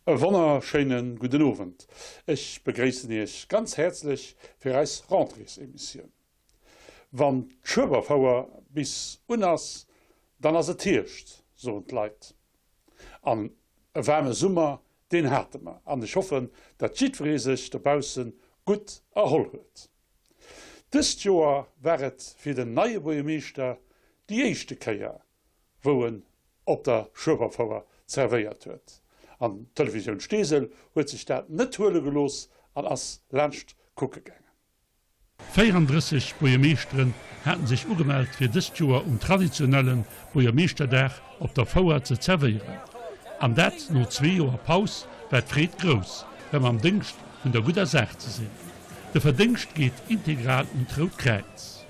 E wonnerschéine gudden Owend. Ech begréissen Iech ganz häerzlech fir eis Rentréesemissioun. Wann d'Schueberfouer bis un ass, dann ass et Hierscht, soen d'Leit. An e waarme Summer, deen hate mer. An ech hoffen, datt jiddweree sech dobausse gutt erholl huet. Dëst Joer war et fir den neie Buergermeeschter déi éischte Kéier, wou en op der Schueberfouer zerwéiert huet. An d'Televisioun Steesel huet sech dat net huele gelooss an ass laanscht kucke gaangen. 34 Buergermeeschteren haten sech ugemellt fir dëst Joer um traditionelle Buergermeeschterdag op der Fouer ze zerwéieren. An dat no zwee Joer Paus war d'Freed grouss, rëm am Déngscht vun der gudder Saach ze sinn. De Verdéngscht geet integral un d'Rout Kräiz.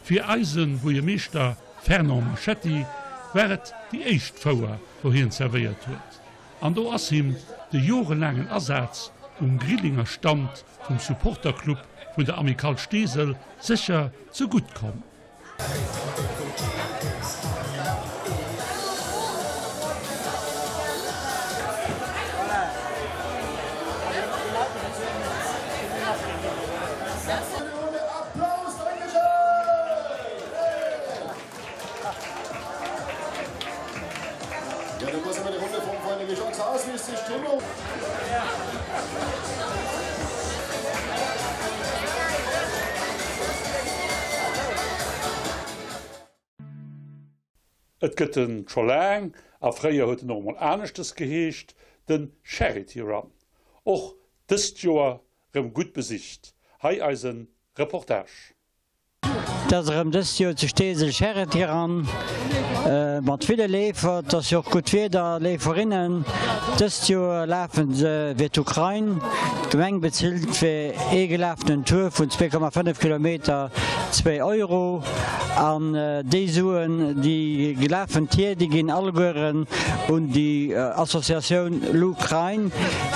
Fir eise Buergermeeschter Fernand Marchetti war et déi éischt Fouer, wou hien zerwéiert huet. An do ass him de jorelaangen Asaz um Grillinger Stand vum Supporterclub vun der Amicale Steesel sécher ze gutt komm. Et gëtt en scho laang, a fréier huet en och emol aneschtes geheescht, den Charity Run. Och dëst Joer rëm gutt besicht. Hei eise Reportage. Et ass erëm dëst Joer zu Steesel Charity Run mat ville Leefer. Et ass jo och gutt Wieder, Leeferinnen. Dëst Joer lafen se fir d'Ukrain. D'Gemeng bezilt fir ee gelafenen Tour vun 2,5 Kilometer 2 Euro. An déi Suen, déi gelafen Tier, déi ginn allegueren un déi Associatioun LUkrain,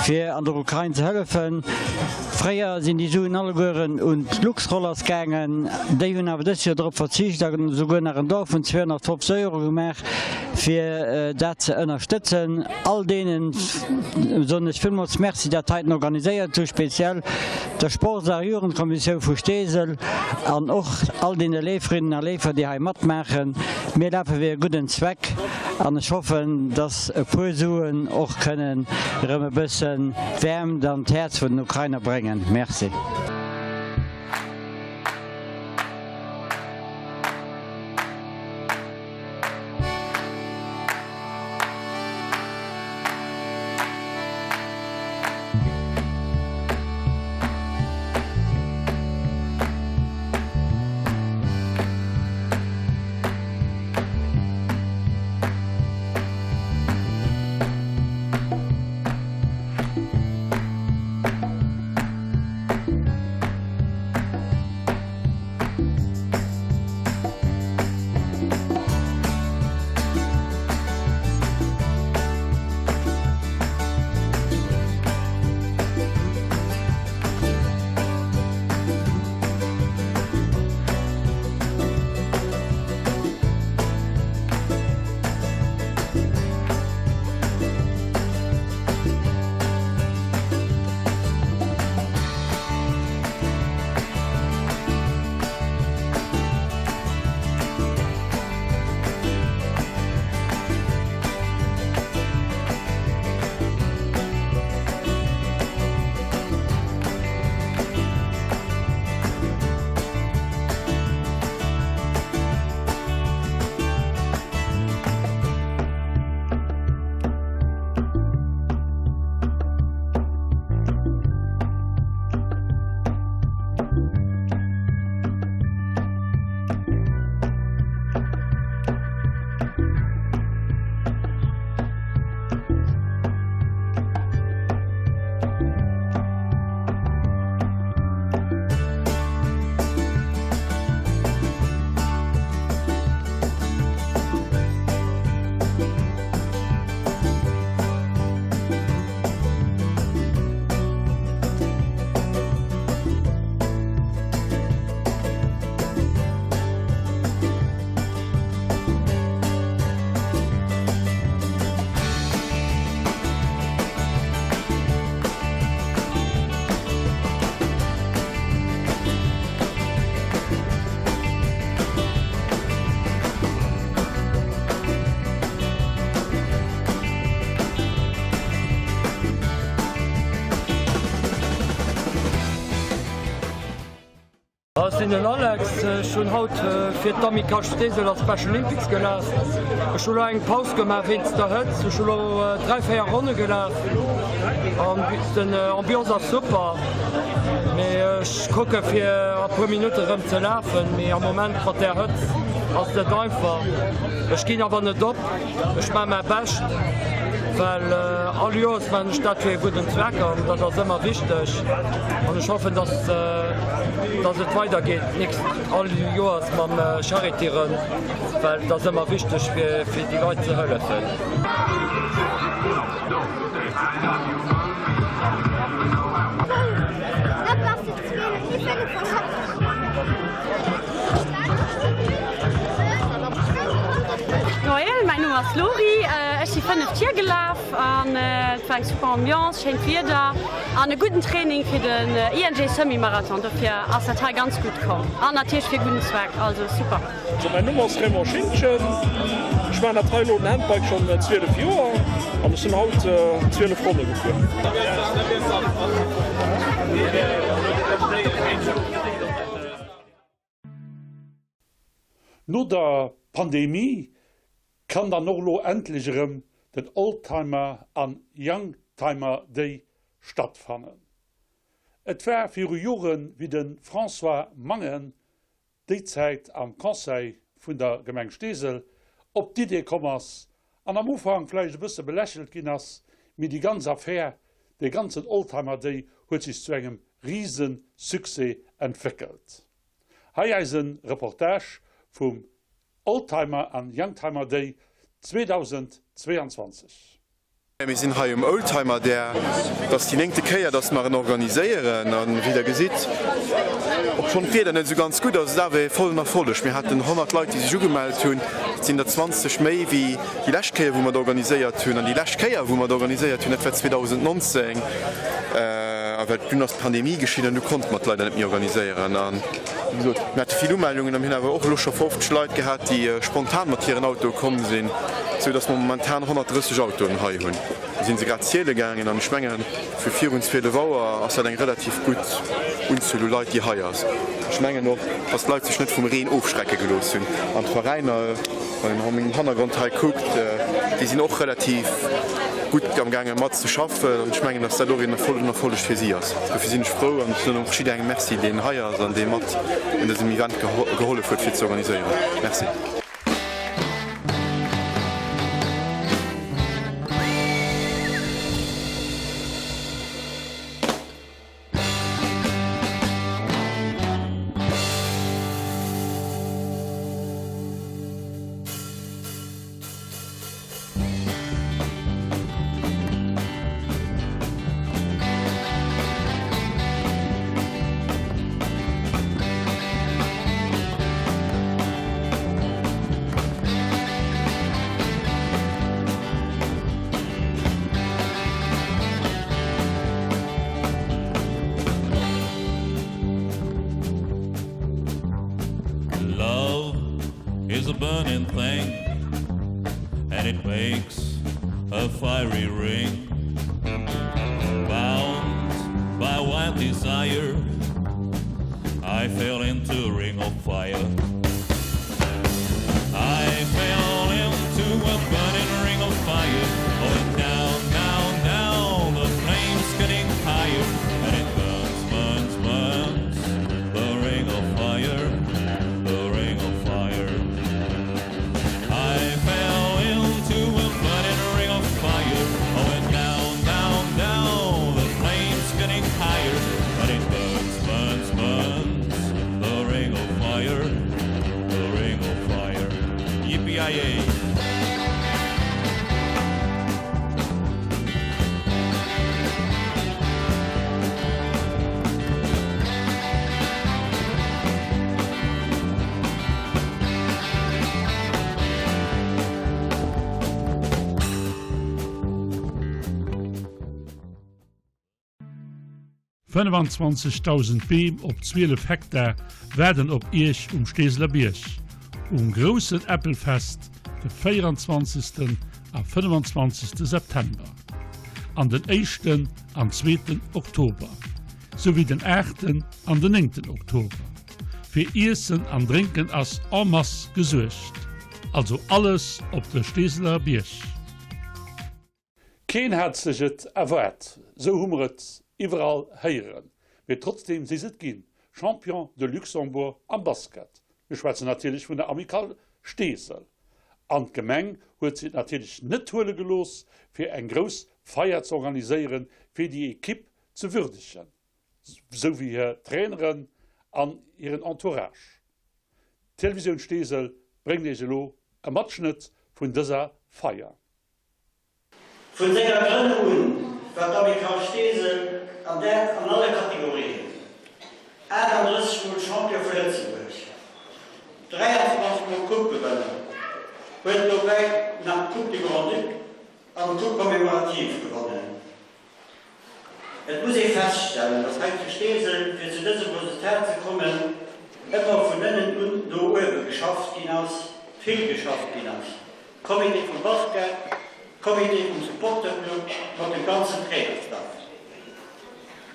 fir an der Ukrain ze hëllefen. Fréier sinn déi Suen allegueren un d'Lux-Rollers gaangen. Déi hunn awer dëst Joer drop verzicht a souguer nach en Don vun 250 Euro gemaach, fir dat ze ënnerstëtzen. All deenen soen ech villmools Merci, déi dat heiten organiséiert hu, speziell der Sports a Jugendkommissioun vu Steesel an och all deene Leeferinnen a Leefer, déi hei matmaachen. Mir lafe fir e gudden Zweck an ech hoffen, dass e puer Suen och kënnen erëm e bëssen Wäermt an d'Häerz vun den Ukrainer bréngen. Merci. sinn den Alex, ech hunn haut fir d'Amicale Steesel a Special Olympics gelaf. Ech hu lo eng Paus gemaach wéinst der Hëtzt. Ech hu lo 3, 4 Ronne gelaf an den Ambiance ass super. Mee ech kucke fir a puer Minutte rëm ze lafen, mee am Moment mat där Hëtzt ass net einfach. Ech ginn awer net op. Ech maan mäi Bescht, well all Joers maan ech dat fir e gudden Zweck an dat ass ëmmer wichteg an ech hoffen, dass dass et weider geet d'nächst all Joers mam Charity Run, well et ass ëmmer wichteg fir fir déi Leit ze hëllefen. Moien, mäin Numm ass Lori, ech si 5 Tier gelaf an et war eng super Ambiance, schéint Wieder an e gudden Training fir den ING Semi Marathon, dofir ass dat hei ganz gutt komm an natierlech fir e gudden Zweck, also super. So mäin Numm ass Raymond Schintgen, ech maachen dat hei elo den Handbike schonn 12 Joer an ech sinn haut 12 Ronne gefuer. No der Pandemie kann dann och elo endlech erëm den Oldtimer an Youngtimer Day stattfannen. Et war viru Joren, wéi de François Mangen, déi Zäit am Conseil vun der Gemeng Steesel, op d'Idee komm ass an am Ufank vläicht e bësse belächelt ginn ass, mee déi ganz Affär, dee ganzen Oldtimer Day huet sech zu engem rise Succès entwéckelt. Hei eise Reportage vum Oldtimer an Youngtimer Day 2022. Mir sinn hei um Oldtimer Day. Et ass déi néngte Kéier, dass mer en organiséieren. A wéi der gesitt, obschonn d'Wieder net esou ganz gutt ass, ass et awer ee vollen Erfolleg. Mir haten 100 Leit, déi sech ugemellt hunn. Dat sinn der 20 méi wéi déi lescht Kéier, wou mer et organiséiert hunn. An déi lescht Kéier, wou mer et organiséiert hunn, dat war 2019. A well dunn ass d'Pandemie geschitt an du konnte mer et leider net méi organiséieren. An wéi gesot, mir hate vill Umellungen a mir hunn awer och elo scho 50 Leit gehat, déi spontan mat hiren Autoe komm sinn, sou datt mer momentan 130 Autoen hei hunn. Mir si se grad ziele gaangen an ech mengen, fir virun 12 Auer ass dat eng relativ gutt Unzuel u Leit, déi hei ass. Ech mengen och, datt d'Leit sech net vum Reen ofschrecke gelooss hunn an d'Veräiner, Wann een a mengem Hannergrond hei kuckt, déi sinn och relativ gutt am gaange mat ze schaffen an ech mengen, datt dat och een vollen Erfolleg fir si ass. Dofir sinn ech frou an ech soen och jidderengem Merci, deen hei ass an dee mat un dësem Event gehollef huet fir ze organiséieren. Merci. Love is a burning thing and it makes a fiery ring bound by wild desire I fell into a ring of fire I fell into a burning ring of fire oh down down down the flames getting higher and it burns burns burns the ring of fire the ring of fire I fell into a burning ring of fire oh and down down down the flames getting higher but it burns burns burns the ring of fire the ring of fire yippee 25.000 Beem op 12 Hektar waarden op Iech um Steeseler Bierg um groussen Äppelfest de 24. a 25. September an den éischten an zweeten Oktober, souwéi den aachten an den néngten Oktober. fir Iessen an Drénken ass en masse gesuergt. Also alles op de Steeseler Bierg. Keen hat sech et erwaart, sou hu mer et iwwerall héieren, mee trotzdeem si se et ginn, Champion de Luxembourg am Basket. Mir schwätzen natierlech vun der Amicale Steesel. An d'Gemeng huet sech et natierlech net huele gelooss, fir eng grouss Feier ze organiséieren, fir déi Ekipp ze würdegen, sou wéi hir Traineren an hiren Entourage. D'Televisioun Steesel bréngt Iech elo e Matschnëtt vun dëser Feier. Vun senger Grënnung un war d'Amicale Steesel, an dat an alle Kategorien, 38 mol Champion vu Lëtzebuerg, 23 mol Coupe-Gewënner, huet dobäi nach d'Coupe du Grand-Duc an d'Coupe commémorative gewonnen. Et muss ee feststellen, dass hei zu Steesel, fir zu dësem Resultat ze kommen, ëmmer vun ënnen un no uewe geschafft ginn ass, vill geschafft ginn ass, Comité vum Basket, Comité vum Supporterclub mat dem ganzen Trainerstaff.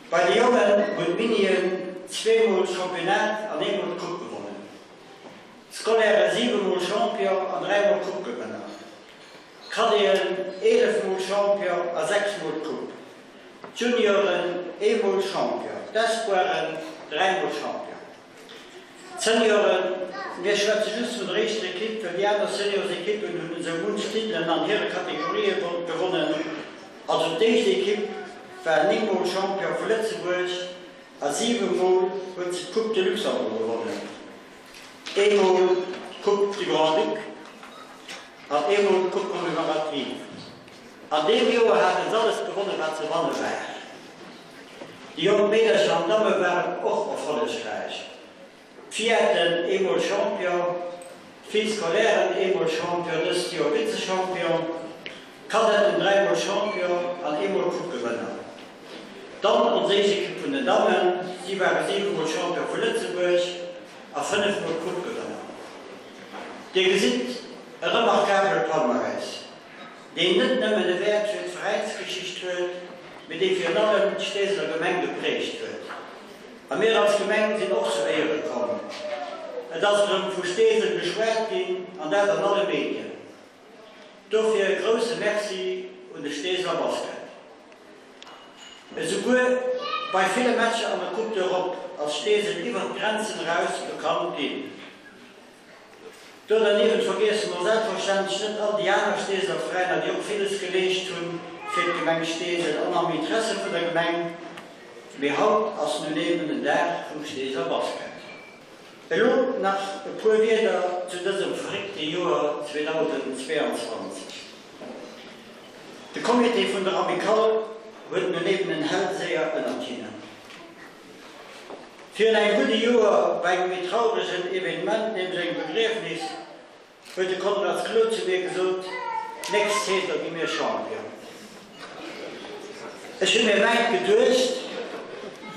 Bei de Jongen hunn d'Minien zweemol Championnat an eemol d'Coupe gewonnen, d'Scolaire siwemol Champion an dräimol Coupegewënner. D'Cadeten 11 mol Champion a 6 mol d'Coupe, d'Junioren ee mol Champion, d'Espoiren 3 mol Champion. D'Senioren, mir schwätze just vun der éischter Ekipp, well déi aner Seniorsekippen hunn esou munch Titelen an hire Kategorië gewonnen. Also d'éischt Ekipp war 9 mol Champion vu Lëtzebuerg a 7 mol huet se d'Coupe de Luxembourg gewonnen. Eemol d'Coupe du Grand-Duc an eemol d'Coupe commémorative. An deem Joer hate s'alles gewonnen, wat ze wanne war. Déi jonk Meedercher an Damme waren och erfollegräich. D'Filletten eemol Champion, d'Filles scolairen eemol Champion, dëst Joer Vize-Champion, d'Cadetten dräimol Champion an eemol Coupe-Gewënner. Dann ons éischt Ekipp vun den Dammen, si ware siwemol Champion vu Lëtzebuerg a fënnefmol Coupe-Gewënner. Dir gesitt, e remarkabele Palmarès, deen net nëmmen e Wäert fir d'Veräinsgeschicht huet, mee dee virun allem d'Steeseler Gemeng geprägt huet. A mir als Gemeng sinn och zu Éiere komm. Et ass erëm vu Steesel geschwat ginn, an dat an alle Medien. Dofir e grousse Merci un de Steeseler Basket. Esouguer bei ville Matcher an der Coupe d'Europe ass Steesel iwwert d'Grenzen eraus bekannt ginn. Do derniewent vergiesse mer selbstverständlech net all déi aner Steeseler Veräiner, déi och villes geleescht hunn fir d'Gemeng Steesel an am Interesse vun der Gemeng. Mee haut ass nun eben den Dag vum Steeseler Basket. Elo nach e puer Wierder zu dësem verréckte Joer 2022. De Comité vun der Amicale huet nun eben en Hellseher ënnert hinnen. Virun engem gudde Joer, bei engem méi trauregen Evenement, nämlech engem Begriefnis, huet de Conrads Claude zu mir gesot, D'nächst Saison gi mir Champion. Ech hu mir mäint geduecht,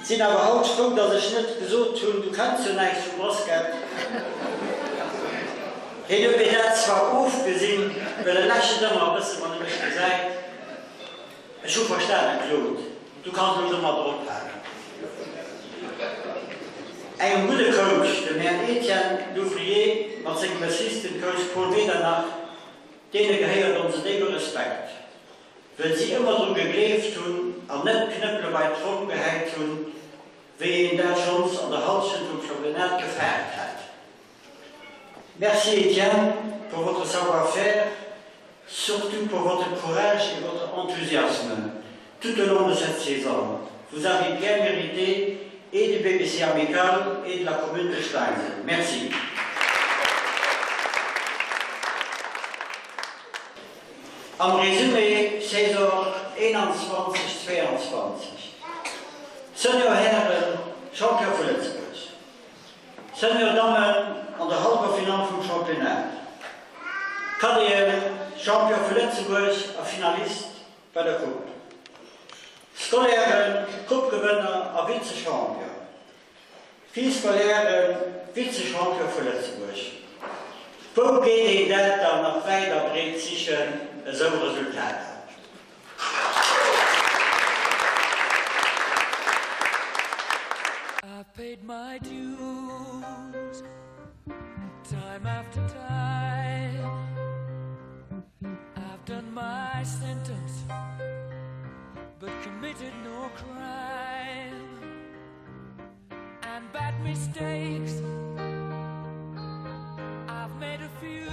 sinn awer haut frou, datt ech net gesot hunn, du kenns jo näischt vum Basket. Hien huet mir dat zwar ofgesinn, well e lächelt ëmmer e bësse wann e mech gesäit. Ech hu verstanen, Claude, du kanns elo domadder ophalen. Engem gudde Coach, dem Här Etienne Louvrier mat sengem Assistant Coach Paul Medernach, deene gehéiert onse déiwe Respekt, wëll si ëmmer dru gegleeft hunn an net d'Knëppele bei d'Tromm gehäit hunn, wéi een dat schonns an der Halschent vum Championnat gefaart hat. Merci Etienne pour votre savoir-faire, surtout pour votre courage et votre enthousiasme tout au long de cette saison. Vous avez bien mérité et du BBC Amical et de la commune de Steinsel. Merci. Am Résumé Saison 21, 22, Senior Hären Champion vu Lëtzebuerg. Senior Dammen an der Hallwerfinall vum Championnat, Cadeten Champion vu Lëtzebuerg a Finalist bei der Coupe, Scolairen Coupe-Gewënner a Vize-Champion, Filles-Scolairen Vize-Champion vu Lëtzebuerg. Wou geet een dat dann nach wäit a breet sichen, esou Resultater? I've paid my dues. for crime and bad mistakes. I've made a few.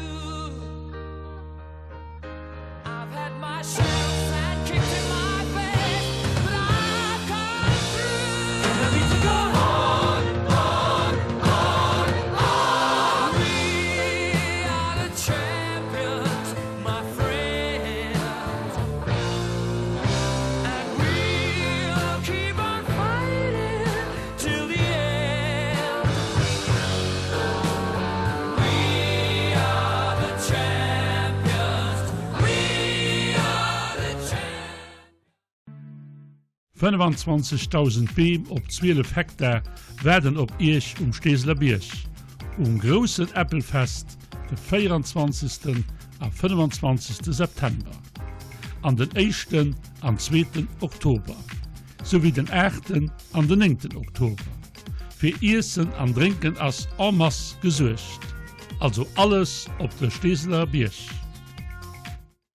I've had my share of sand kicked in my face, but I've come through. And I need to go on, on, on, on. We are the champions, my friends, and we'll keep on fighting till the end. We are the champions. We are the champions. 25.000 Beem op 12 Hektar waarden op Iech um Steeseler Bierg um groussen Äppelfest de 24. a 25. September an den éischten an zweeten Oktober, souwéi den aachten an den néngten Oktober. Fir Iessen an Drénken ass en masse gesuergt, also alles op de Steeseler Bierg.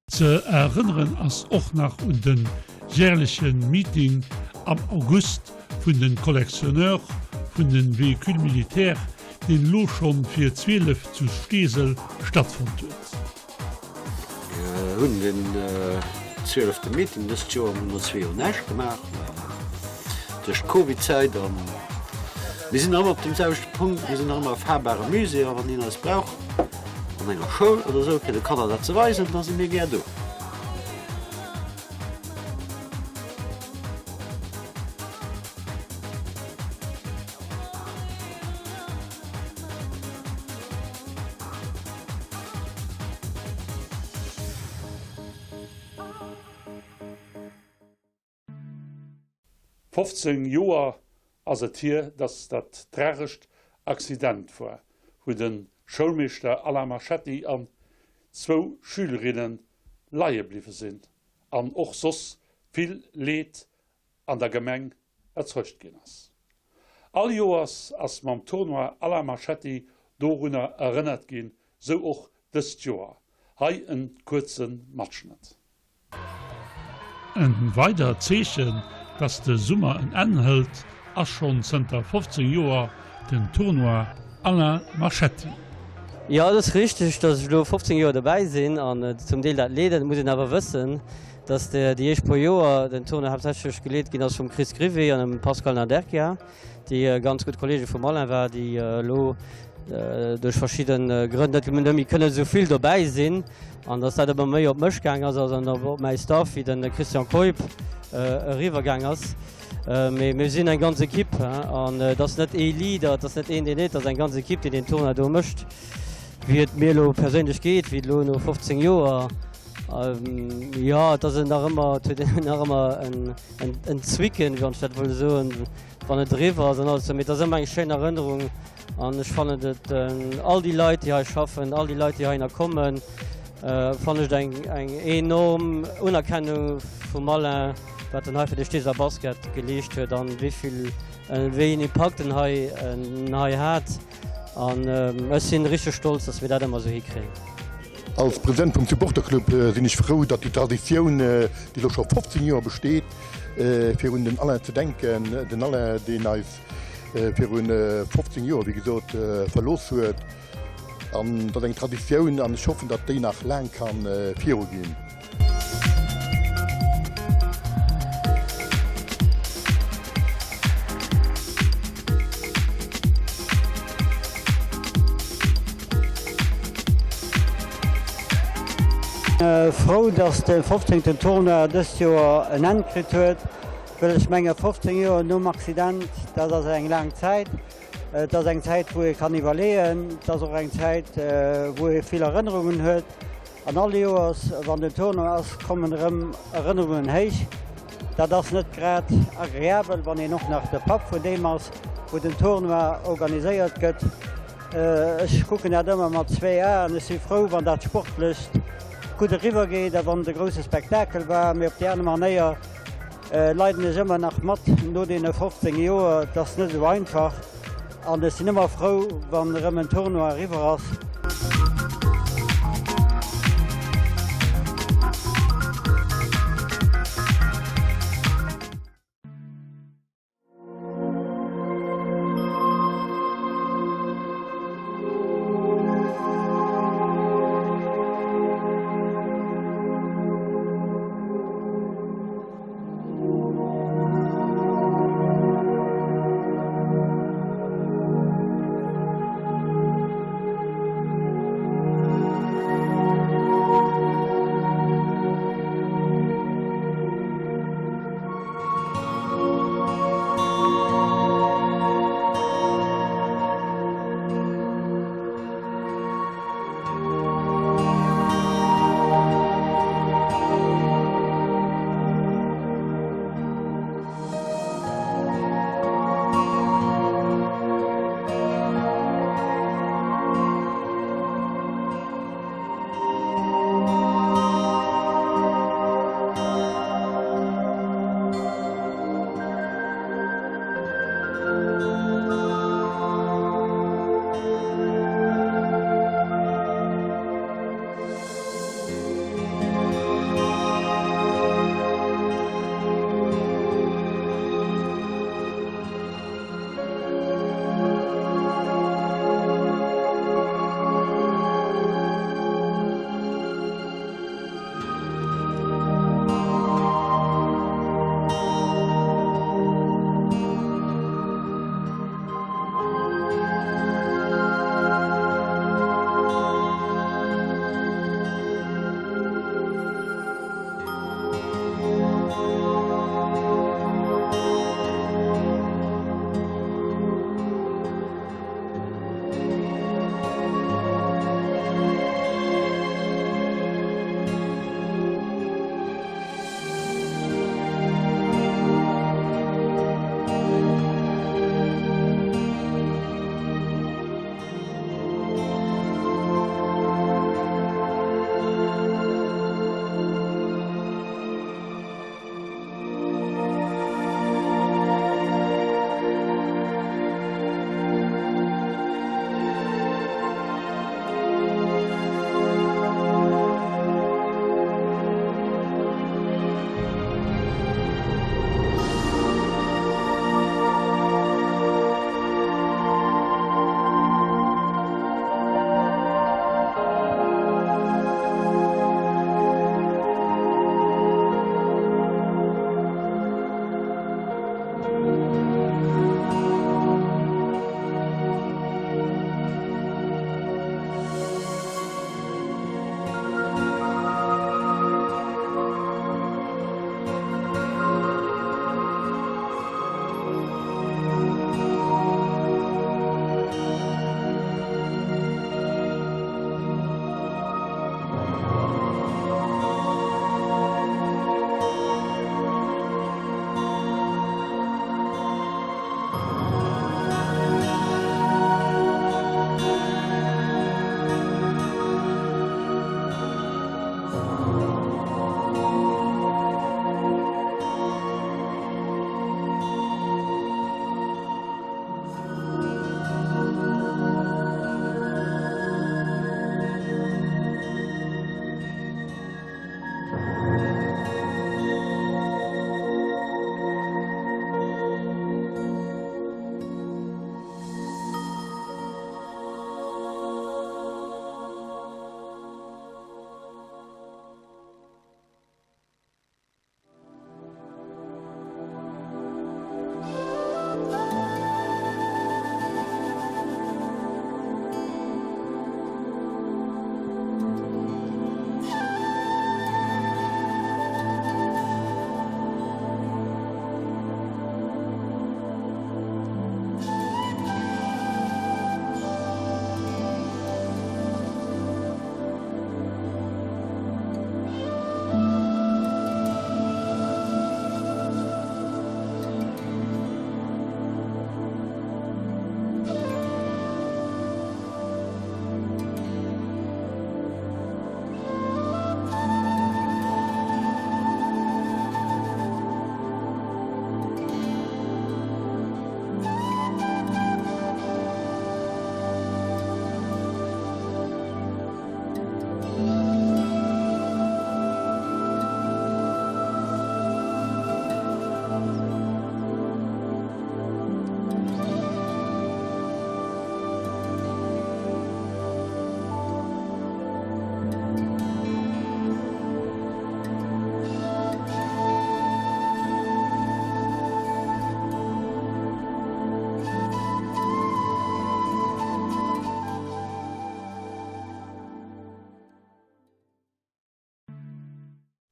Ze erënneren ass och nach un den jährlechen Meeting am August vun den Collectionneurs vun den Véhicules militaires, deen elo schonn fir 12 zu Steesel stattfonnt huet. Mir hunn den zwielefte Meeting dëst Joer, mir hunn no zwee Joer näischt gemaach duerch d'Covidzäit an mir sinn nach ëmmer op deem selwechte Punkt, mir sinn nach ëmmer e fahrbare Musée a wann een eis brauch an enger Schoul oder esou fir de Kanner dat ze weisen, da si mir gär do. 15 Joer ass et hier, dass dat tragescht Accident war, wou de Schoulmeeschter Alain Marchetti an zwou Schülerinne leie bliwwe sinn an och soss vill Leed an der Gemeng erzeugt ginn ass. All Joers ass mam Tournoi Alain Marchetti dorunner erënnert ginn, sou och dëst Joer. Hei en kuerze Matschnëtt. En weidert Zeechen, dass de Summer en Enn hëlt, ass schonn zënter 15 Joer den Tournoi Alain Marchetti. Jo, et ass richteg, dass ech elo 15 Joer dobäi sinn an zum Deel dat leeden. Et muss een awer wëssen, dass déi éischt puer Joer den Tournoi haaptsächlech geleet ginn ass vum Chris Grivet an dem Pascal Naderkia, déi ganz gutt Kollege vum Alain war, déi elo duerch verschidde Grënn net méi kënnen esou vill dobäi sinn an dass dat ëmmer méi op mech gaang ass an op mäi Staff, wéi de Christian Keup, eriwwer gaang ass. Mee mir sinn eng ganz Ekipp an et ass net ee Leader, et ass net een, deen leet, et ass eng ganz Ekipp, déi deen Tournoi do mécht. Wéi et mir elo perséinlech geet, wéi et elo no 15 Joer, Jo, et ass nach ëmmer, et huet een nach ëmmer en Zwicken, wann ech dat wëll soen, wann et eriwwer ass an alles. Mee et ass ëmmer eng schéin Erënnerung an ech fannen et, all déi Leit, déi hei schaffen, all déi Leit, déi heihinner kommen, fannen ech et eng eng enorm Unerkennung vum Alain, wat en hei fir de Steeseler Basket geleescht huet an wéi vill, wéi een Impakt en hei en hei hat. An ech sinn richteg stolz, dass mir dat ëmmer esou hikréien. Als President vum Supporterclub sinn ech frou, datt déi Traditioun, déi elo scho 15 Joer besteet, fir un den Alain ze denken, den Alain, deen eis viru 15 Joer, wéi gesot, verlooss huet. An dat ass eng Traditioun an ech hoffen, datt déi nach laang ka viruginn. Frou, dass de 15. Tournoi dëst Joer en Enn kritt huet, well ech menge 15 Joer nom Accident, dat ass eng laang Zäit. Et ass eng Zäit, wou ee kann iwwerleeën. Et ass och eng Zäit, wou ee vill Erënnerungen huet. An all Joers, wann den Tournoi ass, kommen erëm Erënnerungen héich. Dat ass net grad agreabel, wann een och nach de Papp vun deem ass, wou den Tournoi organiséiert gëtt. Ech kucken dat ëmmer mat zwee Aen. Ech si frou, wann dat Sportlecht gutt eriwwer geet a wann et e grousse Spektakel war. Mee op déi aner Manéier leiden ech ëmmer nach mat no deene 15 Joer. Et ass net esou einfach an ech sinn ëmmer frou, wann erëm en Tournoi eriwwer ass.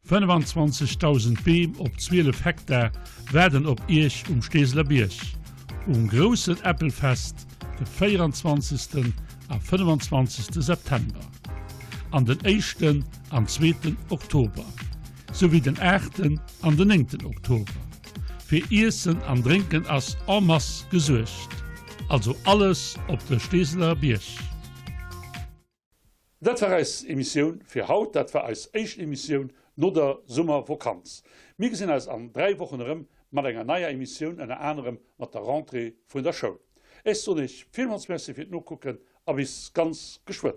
25.000 Beem op 12 Hektar waarden op Iech um Steeseler Bierg um groussen Äppelfest de 24. a 25. September an den éischten an zweeten Oktober, souwéi den aachten an den néngten Oktober. Fir Iessen an Drénken ass en masse gesuergt. Also alles op de Steeseler Bierg. Dat war eis Emissioun fir haut. Dat war eis éischt Emissioun no der Summervokanz. Mir gesinn eis an 3 Wochen erëm mat enger neier Emissioun, ënner anerem mat der Rentrée vun der Schoul. Ech soen iech villmools Merci fir d'Nokucken a bis ganz geschwënn.